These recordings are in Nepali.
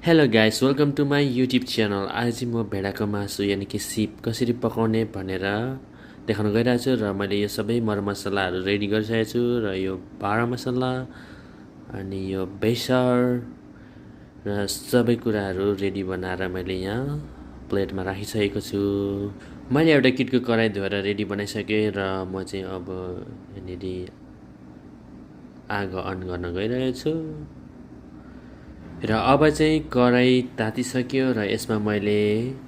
Hello guys, welcome to my YouTube channel. आज चाहिँ म भेडाको मासु यानि कि सिप कसरी पकाउने भनेर देखाउन गइरहेको छु। र मैले यो सबै मरमसलाहरू रेडी गरिसकेको छु। र यो बाह्र मसला अनि यो बेसर र सबै कुराहरू रेडी बनाएर मैले यहाँ प्लेटमा राखिसकेको छु। मैले एउटा किटको कराई धोएर रेडी बनाइसकेँ र म चाहिँ अब यहाँनिर आगो अन गर्न गइरहेको छु। र अब चाहिँ कराई तातिसक्यो र यसमा मैले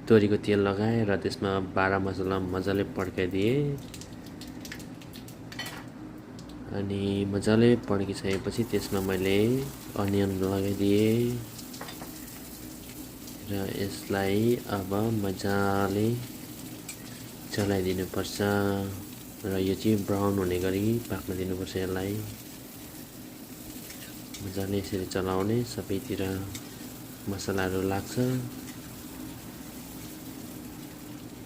तोरीको तेल लगाएँ र त्यसमा बाह्र मसला मजाले पड्काइदिएँ। अनि मजाले पड्किसकेपछि त्यसमा मैले अनियन लगाइदिएँ र यसलाई अब मजाले चलाइदिनुपर्छ र यो चाहिँ ब्राउन हुने गरी पाक्न दिनुपर्छ। यसलाई मजाले यसरी चलाउने, सबैतिर मसलाहरू लाग्छ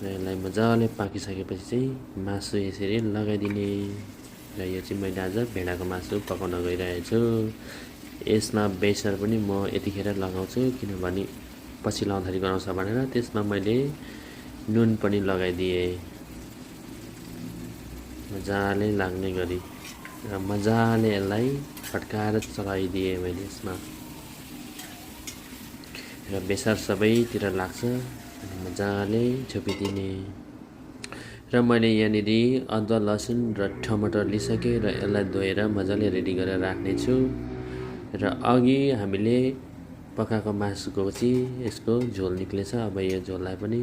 र यसलाई मजाले पाकिसकेपछि चाहिँ मासु यसरी लगाइदिने। र यो चाहिँ मैले आज भेडाको मासु पकाउन गइरहेको छु। यसमा बेसर पनि म यतिखेर लगाउँछु किनभने पछि लाउँदाखेरि गनाउँछ भनेर। त्यसमा मैले नुन पनि लगाइदिएँ मजाले लाग्ने गरी र मजाले यसलाई फड्काएर चलाइदिएँ मैले यसमा। र बेसार सबैतिर लाग्छ अनि मजाले छोपिदिने। र मैले यहाँनिर अदुवा लसुन र टमाटर लिइसकेँ र यसलाई धोएर मजाले रेडी गरेर राख्नेछु। र अघि हामीले पकाएको मासुको चाहिँ यसको झोल निक्लेछ। अब यो झोललाई पनि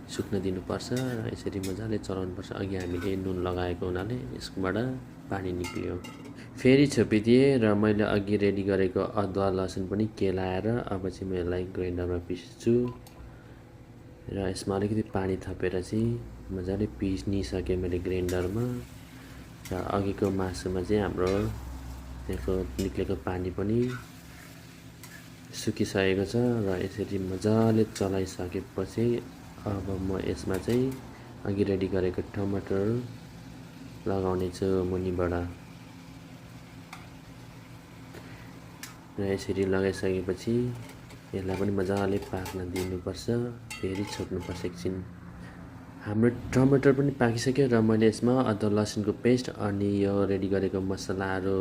सुक्न दिनुपर्छ र यसरी मजाले चलाउनुपर्छ। अघि हामीले नुन लगाएको हुनाले यसकोबाट पानी निक्लियो। फेरि छोपिदिएँ र मैले अघि रेडी गरेको अदुवा लसुन पनि केलाएर अब चाहिँ म यसलाई ग्राइन्डरमा पिस्छु। र यसमा अलिकति पानी थपेर चाहिँ मजाले पिस्निसकेँ मैले ग्राइन्डरमा। र अघिको मासुमा चाहिँ हाम्रो त्यहाँको निक्लेको पानी पनि सुकिसकेको छ। र यसरी मजाले चलाइसकेपछि अब म यसमा चाहिँ अघि रेडी गरेको टमाटर लगाउने छु मुनिबाट। र यसरी लगाइसकेपछि यसलाई पनि मजाले पाक्न दिनुपर्छ, फेरि छोप्नुपर्छ एकछिन। हाम्रो टमाटर पनि पाकिसक्यो र मैले यसमा अदुवा लसुनको पेस्ट अनि यो रेडी गरेको मसलाहरू,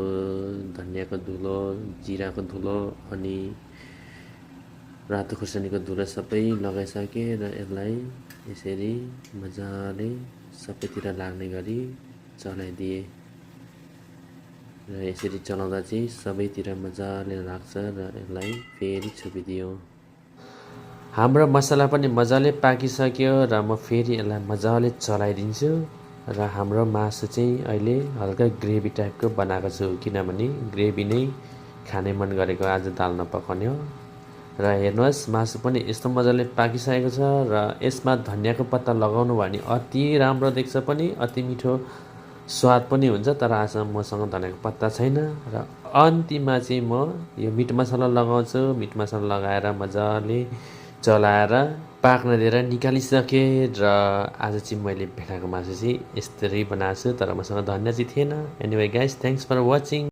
धनियाँको धुलो, जिराको धुलो अनि रातो खुर्सानीको धुलो सबै लगाइसकेँ र यसलाई यसरी मजाले सबैतिर लाग्ने गरी चलाइदिएँ। र यसरी चलाउँदा चाहिँ सबैतिर मजाले लाग्छ र यसलाई फेरि छोपिदियो। हाम्रो मसला पनि मजाले पाकिसक्यो र म फेरि यसलाई मजाले चलाइदिन्छु। र हाम्रो मासु चाहिँ अहिले हल्का ग्रेभी टाइपको बनाएको छु किनभने ग्रेभी नै खाने मन गरेको आज दाल नपकाउने हो। र हेर्नुहोस् मासु पनि यस्तो मजाले पाकिसकेको छ र यसमा धनियाँको पत्ता लगाउनु भयो भने अति राम्रो देख्छ पनि, अति मिठो स्वाद पनि हुन्छ। तर आज मसँग धनियाँको पत्ता छैन र अन्तिममा चाहिँ म यो मिट मसला लगाउँछु। मिट मसला लगाएर मजाले चलाएर पाक्न दिएर निकालिसकेँ। र आज चाहिँ मैले भेडाको मासु चाहिँ यसरी बनाएको छु, तर मसँग धनियाँ चाहिँ थिएन। Anyway guys, thanks for watching.